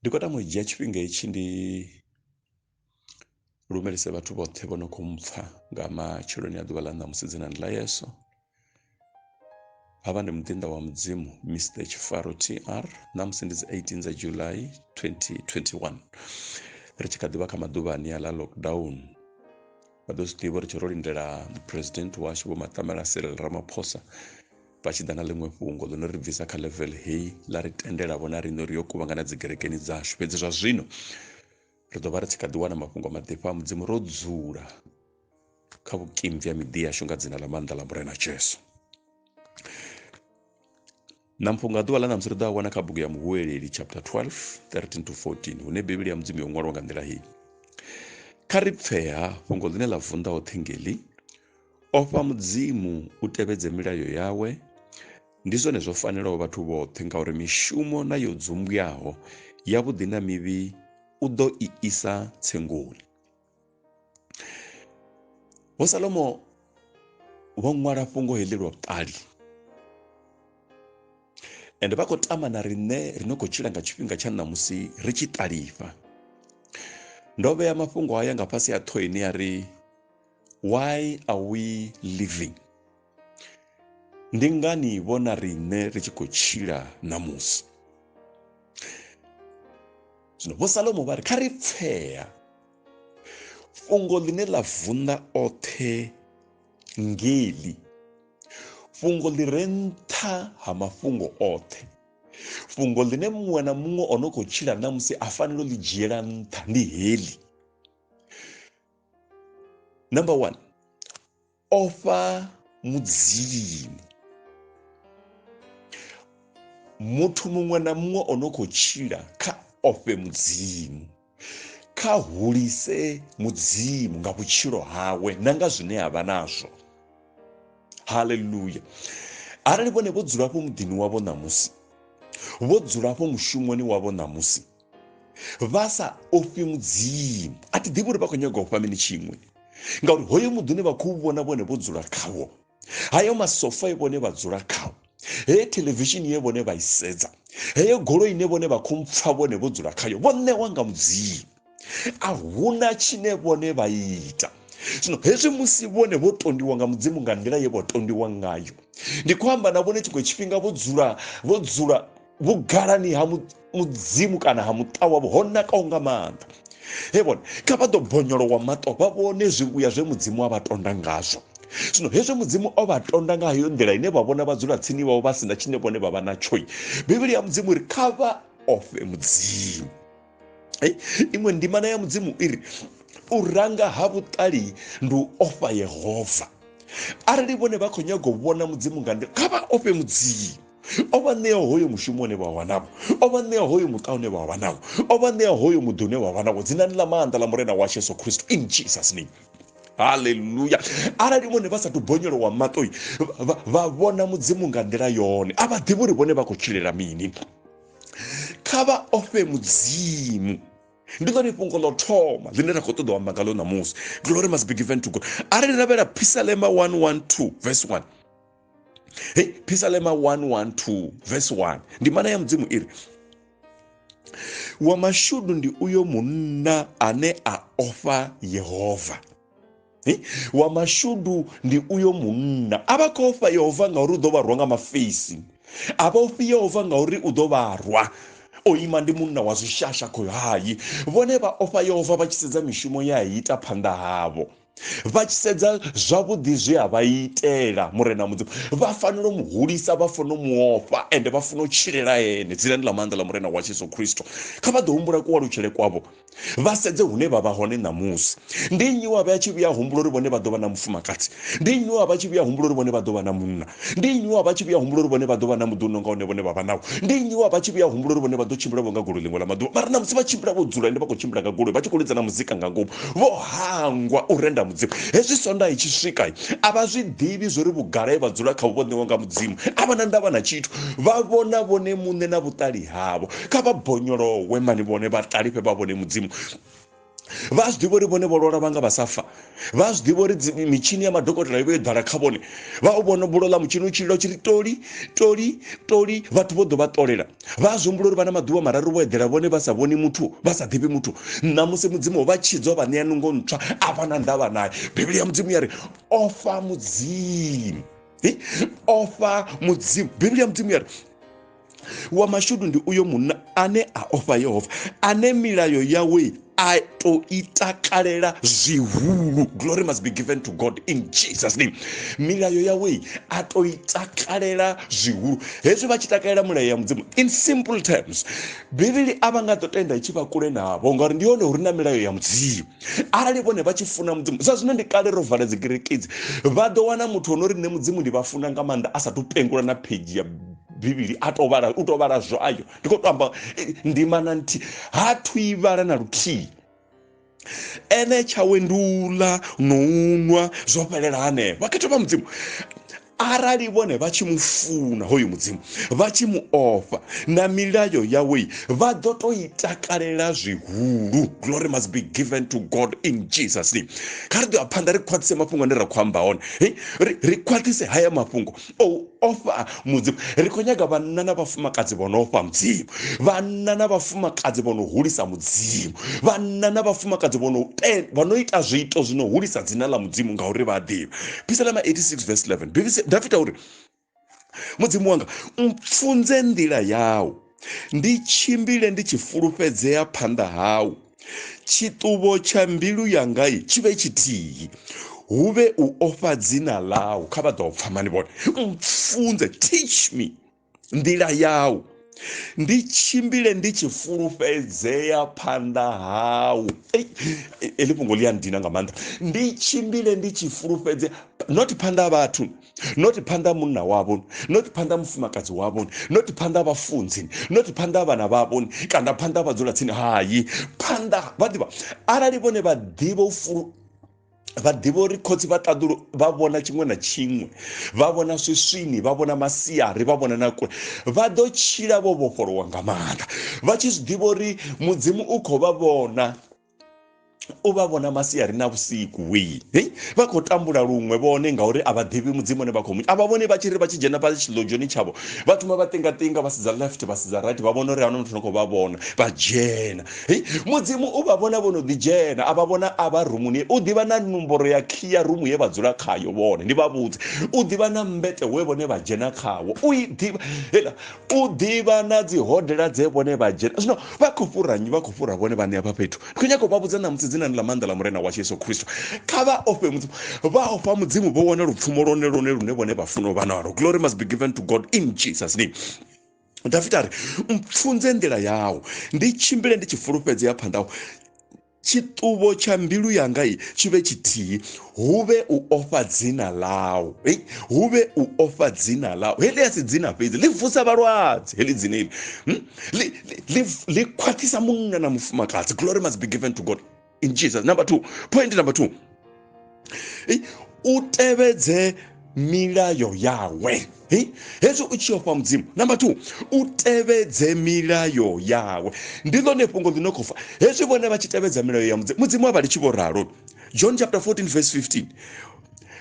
Ndi khou tama u dzhia tshifhinga hetshi ndi lumelise vhathu vhoṱhe vho no khou mpfa nga matsheloni a ḓuvha ḽa ṋamusi dzinani ḽa Yesu. Havha ndi muḓinḓa wa Mudzimu Mr Tshifaro TR ṋamusi ndi dzi 18 dza July 2021 ri tshi kha ḓivha kha maḓuvha ane a ḽa lockdown. Vha ḓo zwi ḓivha uri tshi ro lindela president washu Vho Matamela Cyril Ramaphosa vha tshi ḓa na ḽiṅwe fhungo ḽo no ri bvisa kha level heyi ḽa ri tendela vhona riṋe uri yo kuvhangana dzi kerekeni dzashu. Fhedzi zwa zwino ri ḓo vha ri tshi kha ḓi wana mafhungo maḓifha a Mudzimu ro dzula kha vhukimvi ha miḓi yashu nga dzina ḽa maanḓa ḽa Murena Jesu. Na mafhungo a ḓuvha ḽa ṋamusi ri ḓo a wana kha bugu ya Muhuweleli chapter 12 13 to 14 hune Bivhili ya Mudzimu yo ṅwalwa nga nḓila heyi. Kha ri pfeha fhungo ḽine ḽa vunḓa hoṱhe ngeḽi, ofha Mudzimu u tevhedze milayo yawe, ndi zwone zwo fanelaho vhathu vhoṱhe, ngauri mishumo na yo dzumbwaho yavhuḓi na mivhi u ḓo i isa tsengoni. Vho Salomo vho ṅwala fhungo heḽi lwa vhuṱali ende vha khou tama na riṋe ri no khou tshila nga tshifhinga tsha ṋamusi ri tshi ṱalifha. Ndo vhea mafhungo haya nga fhasi ha ṱhoho ine ya ri why are we living? Ndi ngani vho na riṋe ri tshi khou tshila ṋamusi? Zwino Vho Salomo vha ri kha ri pfea fhungo ḽine ḽa vunḓa oṱhe ngeli, fhungo ḽi re nṱha ha mafhungo oṱhe, fhungo ḽine muṅwe na muṅwe o no khou tshila ṋamusi a fanela u ḽi dzhiela nṱha ndi heḽi. Number 1, ofha Mudzimu. Muthu muṅwe na muṅwe o no khou tshila kha ofhe Mudzimu, kha hulise Mudzimu nga vhutshilo hawe na nga zwine a vha nazwo. Haleluya. Arali vhone vho dzula afho muḓini wavho ṋamusi, vho dzula afho mushumoni wavho ṋamusi, vha sa ofhi Mudzimu, a thi ḓivhi uri vha khou nyaga u ofha mini tshiṅwe, ngauri hoyo muḓi une vha khou vhona vhone vho dzula khawo, hayo masofa e vhone vha dzula khao, heyo thelevishini ye vhone vha i sedza, heyo goloi ine vhone vha khou mpfa vhone vho dzula khayo, vho ṋewa nga Mudzimu. A huna tshine vhone vha ita. Zwino hezwi musi vhone vho tondiwa nga Mudzimu nga nḓila ye vho tondiwa ngayo, ndi khou amba na vhone tshiṅwe tshifhinga vho dzula vho dzula vhugalani ha Mudzimu kana ha muṱa wavho ho nakaho nga maanḓa. He vhone kha vha ḓo bonyolowa maṱo vha vhone zwivhuya zwe Mudzimu a vha tonda ngazwo. Zwino hezwi Mudzimu o vha tonda nga heyo nḓila ine vha vhona vhadzulatsini vhavho vha si na tshine vhone vha vha natsho, Bivhili ya Mudzimu iri kha vha ofhe Mudzimu. Iṅwe ndimana ya Mudzimu i ri u ranga ha vhuṱali ndi u ofha Yehova. Arali vhone vha khou nyaga u vhona Mudzimu nga nḓila, kha vha ofhe Mudzimu. O vha ṋea hoyo mushumo une vha vha nawo, o vha ṋea hoyo muṱa une vha vha nawo, o vha ṋea hoyo muḓi une vha vha nawo, dzinani ḽa maanḓa ḽa Murena washu Yesu Kristo, in Jesus name. Haleluya. Arali vhone vha sathu bonyolowa maṱo vha vhona Mudzimu nga nḓila yone, a vha ḓivhi uri vhone vha khou tshilela mini. Kha vha ofhe Mudzimu. Ndi ḽone fhungo ḽo thoma ḽine ra khou ṱoḓa u amba ngaḽo ṋamusi. Glory must be given to God. Arali ra vhela Phisalema 112 verse 1. Hey, Phisalema 112 verse 1. Ndimana ya Mudzimu i ri wa mashudu ndi uyo munna ane a ofha Yehova. Hey, wa mashudu ndi uyo munna a vha khou ofha Yehova ngauri u ḓo vha rwa nga mafeisi, a vha ofhi Yehova ngauri u ḓo vha rwa, o ima ndi munna wa zwishasha khoyo. Hai, vhone vha ofha Yehova vha tshi sedza mishumo ye a ita phanḓa havho, vha tshi sedza zwavhuḓi zwe a vha itela. Murena Mudzimu vha fanela u mu hulisa, vha fanela u mu ofha, ende vha funa u tshilela ene dzinani ḽa maanḓa ḽa Murena washu Yesu Kristo. Kha vha ḓo humbula kualutshele kwavho, vha sedze hune vha vha hone ṋamusi. Ndi nnyi wa vha tshi vhuya humbula uri vhone vha ḓo vha na mufumakadzi? Ndi nnyi wa vha tshi vhuya humbula uri vhone vha ḓo vha na munna? Ndi nnyi wa vha tshi vhuya humbula uri vhone vha ḓo vha na muḓi u no nga une vhone vha vha nawo? Ndi nnyi wa vha tshi vhuya humbula uri vhone vha ḓo tshimbila vho nga goloi ḽiṅwe ḽa maḓuvha? Mara ṋamusi vha tshimbila vho dzula ende vha khou tshimbila nga goloi, vha tshi khou lidza na muzika nga ngomu, vho hangwa u renda Mudzimu. Hezwi Sondaha i tshi swika, a vha zwi ḓivhi zwo ri vhugala he vha dzula khavho vho ṋewa nga Mudzimu. A vha na ndavha na tshithu, vha vhona vhone muṋe na vhuṱali havho. Kha vha bonyolowe mani vhone vha ṱalifhe vha vhone Mudzimu. Vha zwi ḓivha uri vhone vho lwala vha nga vha sa fa. Vha zwi ḓivha uri mitshini ya madokotela i vha yo ḓala kha vhone. Vha u vhona bulo ḽa mutshini u tshi lila u tshi ri toli toli toli, vhathu vho ḓo vha ṱolela. Vha zwi humbula uri vha na maḓuvha mararu vho eḓela vhone vha sa vhoni muthu, vha sa ḓivhi muthu. Ṋamusi Mudzimu o vha tshidza o vha ṋea nungo ntswa, a vha na ndavha nae. Bivhili ya Mudzimu ya ri ofha Mudzimu. Ofha Mudzimu. Bivhili ya Mudzimu ya ri wa mashudu ndi uyo munna ane a ofha Yehova, ane milayo yawe a to i takalela zwihulu. Glory must be given to God in Jesus name. Milayo yawe a to i takalela zwihulu. Hezwi vha tshi takalela milayo ya Mudzimu, in simple terms, Bivhili a vha nga ḓo tenda i tshi vha kule navho, ngauri ndi yone hu re na milayo ya Mudzimu. Arali vhone vha tshi funa Mudzimu, zwa zwino ndi kale ro vala dzikereke idzi, vha ḓo wana muthu ono ri nṋe Mudzimu ndi vha funa nga maanḓa a sathu pengula na pheidzhi ya Bivhili, a to vhala, u to vhala zwayo. Ndi khou to amba ndimana nthihi, ha thu i vhala na luthihi. Ene tshawe ndi u ḽa no u nwa, zwo fhelela hanefho. Vhakhethwa vha Mudzimu, arali vhone vha tshi mu funa hoyu Mudzimu, vha tshi mu ofha na milayo yawe, vha ḓo to i takalela zwihulu. Glory must be given to God in Jesus name. Kha ri ḓo ya phanḓa ri khwaṱhise mafhungo ane ra khou amba hone, ri khwaṱhise haya mafhungo o ofha Mudzimu. Ri khou nyaga vhanna na vhafumakadzi vho no ofha Mudzimu, vhanna na vhafumakadzi vho no hulisa Mudzimu, vhanna na vhafumakadzi vho no vho no ita zwiito zwi no hulisa dzina ḽa Mudzimu ngauri vha a ḓivha. Phisalema 86 verse 11, Bivhili Dafita uri, Mudzimu wanga, mpfunze nḓila yau, ndi tshimbile ndi tshi fulufhedzea phanḓa hau. Tshiṱuvho tsha mbilu yanga tshi vhe tshithihi, hu vhe u ofha dzina ḽau. Kha vha ḓo pfa mani vhone. Mpfunze, teach me nḓila yau, ndi tshimbile ndi tshi fulufhedzea phanḓa hau. Heḽi fhungo ḽi a ndina nga maanḓa. Ndi tshimbile ndi tshi fulufhedzea, not phanḓa ha vhathu, not phanḓa munna wavho, not phanḓa mufumakadzi wavho, not phanḓa vhafunzi, not phanḓa vhana vhavho, kana phanḓa vhadzulatsini. Hayi, phanḓa vha ḓivha. Arali vhone vha ḓivha u fulu, vha ḓivha uri khotsi vha ṱaḓulu vha vhona tshiṅwe na tshiṅwe, vha vhona swiswini, vha vhona masiari, vha vhona na kule, vha ḓo tshila vho vhofholowa nga maanḓa, vha tshi zwi ḓivha uri Mudzimu u khou vha vhona. U vha vhona masiari na vhusiku wei. Hei, vha khou tambula luṅwe vhone ngauri a vha ḓivhi Mudzimu ane vha khou mu. A vha vhoni vha tshi ri vha tshi dzhena fhaḽa tshiḽodzhoni tshavho, vha thoma vha ṱinga-ṱinga, vha sedza left, vha sedza right, vha vhona uri ahuna muthu no khou vha vhona, vha dzhena. Hei, Mudzimu u vha vhona vho no ḓi dzhena, a vha vhona a vha rumuni, u ḓivha na nomboro ya khi ya rumu ye vha dzula khayo vhone, ndi vha vhudze. U ḓivha na mmbete we vhone vha dzhena khawo, u i ḓivha heiḽa, u ḓivha na dzi hodela dze vhone vha dzhena. Zwino vha khou fhura nnyi? Vha khou fhura vhone vhaṋe hafha fhethu. Ndi khou nyaka u vha vhudza ṋamusi dzinani ḽa maanḓa ḽa Murena washu Yesu Kristo, kha vha ofhe Mudzimu. Vha ofha Mudzimu vho wana lupfumo lwone lwone lune vhone vha funa u vha nalwo. Glory must be given to God in Jesus name. Dafita a ri, mpfunze nḓila yau, ndi tshimbile ndi tshi fulufhedzea phanḓa hau. Tshiṱuvho tsha mbilu yanga tshi vhe tshithihi, hu vhe u ofha dzina ḽau. Hei, hu vhe u ofha dzina ḽau. Heḽi a si dzina fhedzi, ḽi vusa vhalwadze heḽi dzina iḽi. Ḽi khwaṱhisa munna na mufumakadzi. Glory must be given to God in Jesus. Number 2, point number 2. U tevhedze milayo yawe. Hezwi u tshi ofha Mudzimu. Number 2, u tevhedze milayo yawe. Ndi ḽone fhungo ḽi no khou fa. Hezwi vhone vha tshi tevhedza milayo ya Mudzimu, Mudzimu a vha litshi vho ralo. John chapter 14 verse 15.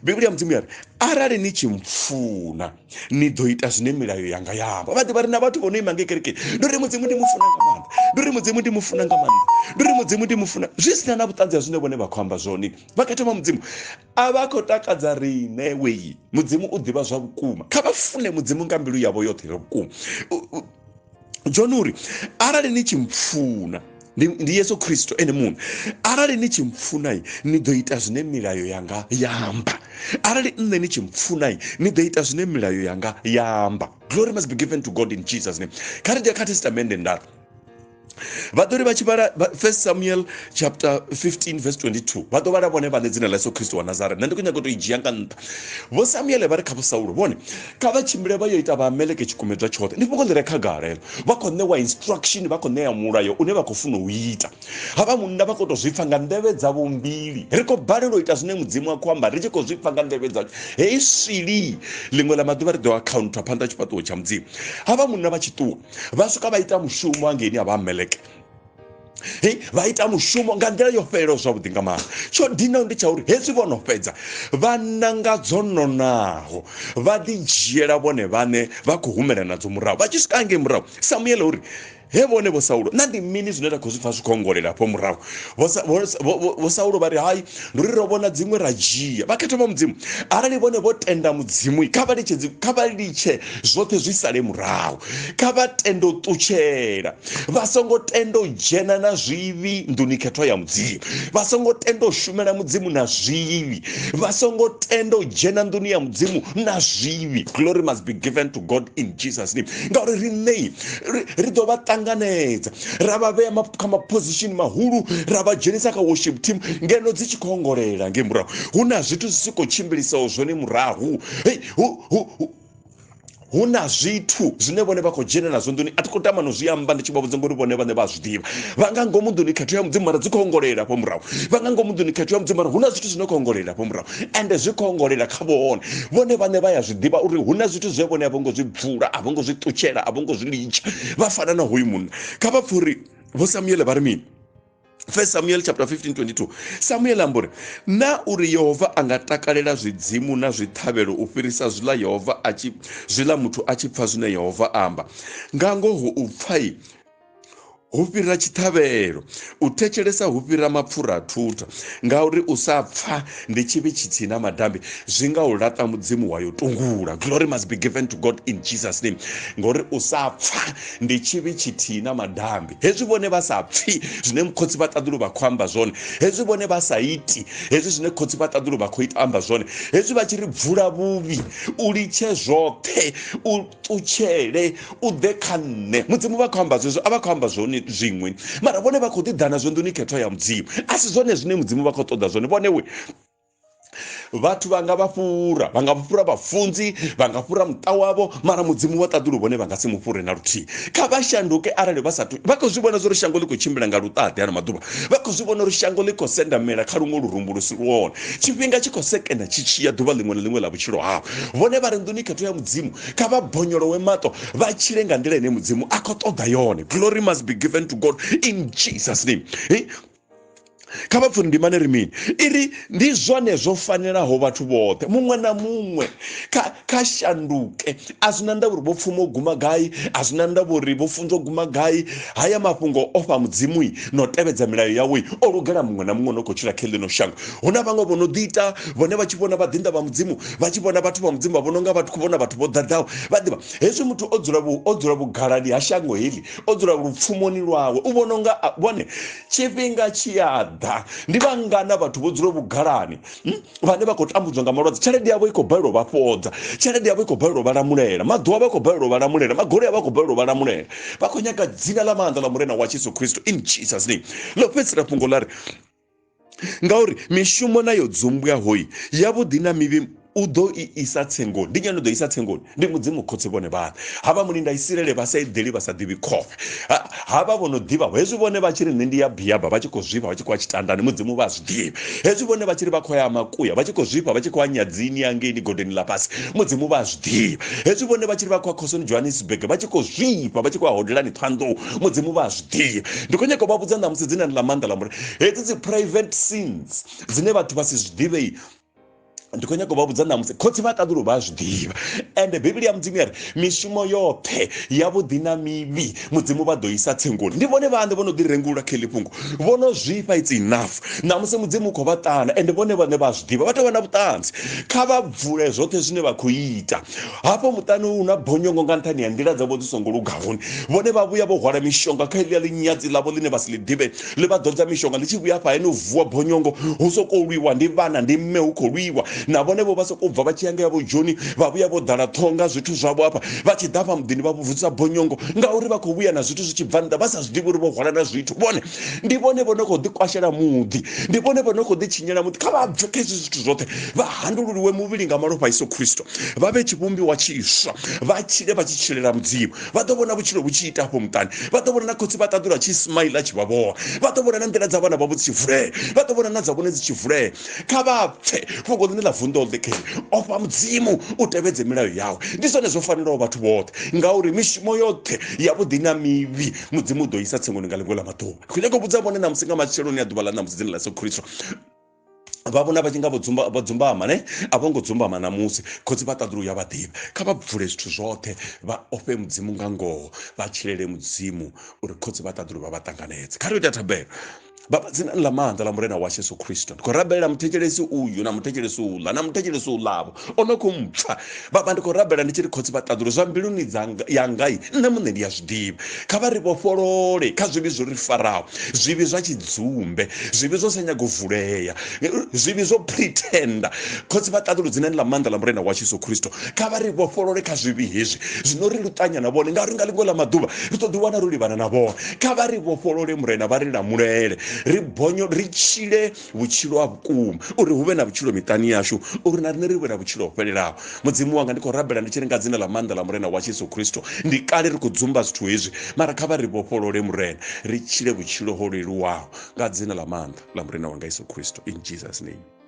Bivhili ya Mudzimu ya ri, arali ni tshi mpfuna ni ḓo ita zwine milayo yanga ya amba. Vha ḓivha ri na vhathu vho no ima ngei kerekeni, ndi uri Mudzimu ndi mu funa nga maanḓa, ndi uri Mudzimu ndi mu funa nga maanḓa, ndi uri Mudzimu ndi mu funa, zwi sina na vhuṱanzi ha zwine vhone vha khou amba zwone. Vha khetha vha Mudzimu a vha khou takadza riṋe wei. Mudzimu u ḓivha zwa vhukuma. Kha vha fune Mudzimu nga mbilu yavho yoṱhe zwa vhukuma. John uri, arali ni tshi mpfuna, ndi Yesu Kristo ene muṋe, arali ni tshi mpfuna ni ḓo ita zwine milayo yanga ya amba. Arali nṋe ni tshi mpfuna ni ḓo ita zwine milayo yanga ya amba. Glory must be given to God in Jesus name. Kha ri ḓe kha Testamente ndala. Vha ḓo ri vha tshi vhala 1 Samuel chapter 15 verse 22, vha ḓo vhala vhone vhaṋe dzina ḽa Yesu Kristo wa Nazareth. Nṋe ndi khou nyaga u tou i dzhia nga nṱha. Vho Samuele vha ri kha Vho Saulo, vhone kha vha tshimbile vha yo ita Vhaameleke tshikumedzwa tshoṱhe. Ndi fhungo ḽi re khagala heḽo. Vha khou ṋewa instruction, vha khou ṋea mulayo une vha khou funa u ita. Havha munna vha khou tou zwi pfa nga nḓevhe dzavho mbili. Ri khou balelwa u ita zwine Mudzimu a khou amba ri tshi khou zwi pfa nga nḓevhe dzashu. Hei swili ḽiṅwe ḽa maḓuvha ri ḓo akhauntha phanḓa tshifhaṱuwo tsha Mudzimu. Havha munna vha tshi ṱuwa, vha swika vha ita mushumo hangeini ha Vhaameleke. Hei, vha ita mushumo nga nḓila yo fhelelaho zwavhuḓi nga maanḓa. Tsho dinaho ndi tsha uri hezwi vho no fhedza vha nanga dzo nonaho vha ḓi dzhiela vhone vhaṋe vha khou humela nadzo murahu. Vha tshi swika ngei murahu, Samuele uri, He vhone Vho Saulo, na ndi mini zwine ra khou zwi pfa zwi khou ongolela afho murahu? Vho Saulo vha ri, Hai, ndi uri ro vhona dziṅwe ra dzhia. Vhakhethwa vha Mudzimu, arali vhone vho tenda Mudzimu, kha vha litshe, kha vha litshe zwoṱhe zwi sale murahu. Kha vha tende u ṱutshela. Vha songo tenda u dzhena na zwivhi nḓuni khethwa ya Mudzimu. Vha songo tenda u shumela Mudzimu na zwivhi. Vha songo tenda u dzhena nḓuni ya Mudzimu na zwivhi. Glory must be given to God in Jesus name. Ngauri riṋe ri ḓo vha ṱanganedza ra vha vhea kha maposition mahulu ra vha dzhenisa kha worship team ngeno dzi tshi khou ongolela ngei murahu hu na zwithu zwi si khou tshimbilisaho zwone murahu. Hey, hu na zwithu zwine vhone vha khou dzhena nazwo nḓuni. A thi khou tama no zwi amba ndi tshi vha vhudza ngori vhone vhaṋe vha zwi ḓivha. Vha nga ngomu nḓuni khetho ya Mudzimu mara dzi khou ongolela afho murahu. Vha nga ngomu nḓuni khetho ya Mudzimu mara hu na zwithu zwine khou ongolela afho murahu, ende zwi khou ongolela kha vhone. Vhone vhaṋe vha ya zwi ḓivha uri hu na zwithu zwe vhone a vho ngo zwi bvula, a vho ngo zwi ṱutshela, a vho ngo zwi litsha. Vha fana na hoyu munna. Kha vha pfhe uri Vho Samuele vha ri mini. First Samuel chapter 15 22. Samuel amba uri na uri Yehova a nga takalela zwidzimu na zwiṱhavhelo u fhirisa zwiḽa Yehova a tshi zwiḽa muthu a tshi pfa zwine Yehova a amba. Nga ngoho u pfa hu fhira tshiṱhavhelo, u thetshelesa hu fhira mapfura a thutha, ngauri u sa pfa ndi tshivhi tshithihi na madambi, zwi nga u laṱa Mudzimu wa yo tungula. Glory must be given to God in Jesus name. Ngori u sa pfa ndi tshivhi tshithihi na madambi. Hezwi vhone vha sa pfi zwine khotsi vha ṱaḓulu vha khou amba zwone, hezwi vhone vha sa iti hezwi zwine khotsi vha ṱaḓulu vha khou ita amba zwone, hezwi vha tshi ri bvula vhuvhi, u litshe zwoṱhe, u ṱutshele u ḓe kha nṋe. Mudzimu vha khou amba zwezwo, a vha khou amba zwone zwiṅwe, mara vhone vha khou ḓi ḓa nazwo nḓuni khethwa ya Mudzimu. A si zwone zwine Mudzimu vha khou ṱoḓa zwone. Vhone we vhathu vha nga vha fhura, vha nga fhura vhafunzi, vha nga fhura muṱa wavho, mara Mudzimu wa ṱaḓulu vhone vha nga si mu fhure na luthihi. Kha vha shanduke arali vha sathu, vha khou zwi vhona zwa uri shango ḽi khou tshimbila nga luṱaḓi ano maḓuvha, vha khou zwi vhona uri shango ḽi khou sendamela kha luṅwe lurumbu lu si lwone. Tshifhinga tshi khou sekena tshi tshi ya ḓuvha ḽiṅwe na ḽiṅwe ḽa vhutshilo havho. Vhone vha re nḓuni khethwa ya Mudzimu kha vha bonyolowe maṱo vha tshile nga nḓila ine Mudzimu a khou ṱoḓa yone. Glory must be given to God in Jesus name. Hey, kha vha pfuni ndimane ri mini i ri ndi zwone zwo fanelaho vhathu vhoṱhe, muṅwe na muṅwe kha shanduke. A zwi na ndavha uri vho pfuma u guma gai, a zwi na ndavha uri vho funzwa u guma gai. Haya mafhungo ofha Mudzimu no tevhedza milayo yawe o lugela muṅwe na muṅwe no khou tshila kha ḽino shango. Hu na vhaṅwe vho no ḓi ita vhone vha tshi vhona vhaḓinḓa vha Mudzimu, vha tshi vhona vhathu vha Mudzimu, vha vhona unga vhathu khou vhona vhathu vho ḓaḓaho. Vha ḓivha hezwi muthu o dzula o dzula vhugalani ha shango heḽi, o dzula lupfumoni lwawe, u vhona unga vhone tshifhinga tshi a ḓa. Ndi vhangana vhathu vho dzula vhugalani vhane vha khou tambudzwa nga malwadze, tshelede yavho i khou balelwa u vha fhodza, tshelede yavho i khou balelwa u vha lamulela, maḓuvha avho a khou balelwa u vha lamulela, magoloi avho a khou balelwa u vha lamulela. Vha khou nyaga dzina ḽa maanḓa ḽa Murena wa Jesu Kristo in Jesus name. Ḽo fhedzisela fhungo ḽa ri ngauri mishumo na yo dzumbwaho yavhuḓi na mivhi u ḓo i isa tsengoni. Ndi nnyi ano ḓo isa tsengoni? Ndi Mudzimu Khotsi vhone vhaṋe. Havha mulinda Isiraele vha sa eḓeli vha sa ḓivhi khofhe, havha vho no ḓivha hezwi vhone vha tshi ri nṋe ndi ya Biaba vha tshi khou zwifha vha tshi khou ya tshitandani, Mudzimu vha a zwi ḓivha. Hezwi vhone vha tshi ri vha khou ya Makuya vha tshi khou zwifha vha tshi khou ya Nyadzini hangeini godoni ḽa fhasi, Mudzimu vha a zwi ḓivha. Hezwi vhone vha tshi ri vha khou ya Khosoni Johannesburg vha tshi khou zwifha vha tshi khou ya hodelani Thohoyandou, Mudzimu vha a zwi ḓivha. Ndi khou nyaga u vha vhudza ṋamusi dzinani ḽa maanḓa ḽa Murena, hedzi dzi private sins dzine vhathu vha si zwi ḓivhe, ndi khou nyaga u vha vhudza ṋamusi khotsi vha ṱaḓulu vha zwi ḓivha. Ende Bivhili ya Mudzimu ya ri mishumo yoṱhe yavhuḓi na mivhi Mudzimu vha ḓo isa tsengoni. Ndi vhone vhaṋe vho no ḓi rengulula kha heḽi fhungo, vho no zwifha, it's enough. Ṋamusi Mudzimu u khou vha ṱana ende vhone vhaṋe vha zwi ḓivha, vha tou vha na vhuṱanzi. Kha vha bvule zwoṱhe zwine vha khou ita hafho muṱani, hu na bonyongo nga nṱhani ha nḓila dzavho dzi songo lugaho. Vhone vha vhuya vho hwala mishonga kha heḽia ḽinyadzi ḽavho ḽine vha si ḽi ḓivhe, ḽi vha ḓodza mishonga, ḽi tshi vhuya hafha hayani u vuwa bonyongo, hu sokou lwiwa, ndi vhana ndi mme hu khou lwiwa. Na vhone vho vha sokou bva vha tshi ya ngei vho Joni, vha vhuya vho ḓala ṱhoho nga zwithu zwavho hafha, vha tshi ḓa hafha muḓini vha vusa bonyongo ngauri vha khou vhuya na zwithu zwi tshi bva nnḓa vha sa zwi ḓivhi uri vho hwala na zwithu. Vhone ndi vhone vho no khou ḓi kwashela muḓi, ndi vhone vho no khou ḓi tshinyela muḓi. Kha vha bve kha hezwi zwithu zwoṱhe, vha handululiwe muvhili nga malofha a Yesu Kristo, vha vhe tshivhumbiwa tshiswa, vha tshile vha tshi tshilela Mudzimu. Vha ḓo vhona vhutshilo vhu tshi ita afho muṱani, vha ḓo vhona na khotsi vha ṱaḓulu a tshi smile a tshi vha vhona, vha ḓo vhona na nḓila dza vhana vhavho dzi tshi vulea, vha ḓo vhona na dza vhone dzi tshi vulea. Kha vha pfe fhungo ḽine ḽa vunḓo ḽe kheli, ofha Mudzimu u tevhedze milayo yawe. Ndi zwone zwo fanelaho vhathu vhoṱhe, ngauri mishumo yoṱhe yavhuḓi na mivhi Mudzimu u ḓo isa tsengoni nga ḽiṅwe ḽa maḓuvha. Ndi khou nyanga u vhudza vhone ṋamusi nga matsheloni a ḓuvha ḽa ṋamusi dzina ḽa Yesu Kristo, vha vhona vha tshi nga vho dzumbama ne a vho ngo dzumbama ṋamusi. Khotsi vha ṱaḓulu ya vha ḓivha, kha vha bvule zwithu zwoṱhe, vha ofhe Mudzimu nga ngoho, vha tshilele Mudzimu uri khotsi vha ṱaḓulu vha vha ṱanganedze. Kha ri ita thabelo. Baba, dzinani ḽa maanḓa ḽa Murena washu Yesu Kristo, ndi khou rabelela muthetshelesi uyu na muthetshelesi uḽa na muthetshelesi uḽavho o no khou mpfa. Baba, ndi khou rabela ndi tshi ri khotsi vha ṱaḓulu, zwa mbiluni yangai nṋe muṋe ndi a zwi ḓivha. Kha vha ri vhofholole kha zwivhi zwo ri faraho, zwivhi zwa tshidzumbe, zwivhi zwo sa nyaga u vulea, zwivhi zwo pretenda. Khotsi vha ṱaḓulu, dzinani ḽa maanḓa ḽa Murena washu Yesu Kristo, kha vha ri vhofholole kha zwivhi hezwi zwino ri luṱanya na vhone, ngauri nga ḽiṅwe ḽa maḓuvha ri ḓo ḓiwana ro livhana na vhone. Kha vha ri vhofholole Murena, vha ri lamulele, ri bonyo, ri tshile vhutshilo ha vhukuma, uri hu vhe na vhutshilo miṱani yashu, uri na riṋe ri vhe na vhutshilo ho fhelelaho. Mudzimu wanga, ndi khou rabela ndi tshi ri nga dzina ḽa maanḓa ḽa Murena washu Yesu Kristo, ndi kale ri khou dzumba zwithu hezwi, mara kha vha ri vhofholole Murena, ri tshile vhutshilo ho leluwaho nga dzina ḽa maanḓa ḽa Murena wanga Yesu Kristo, in Jesus name.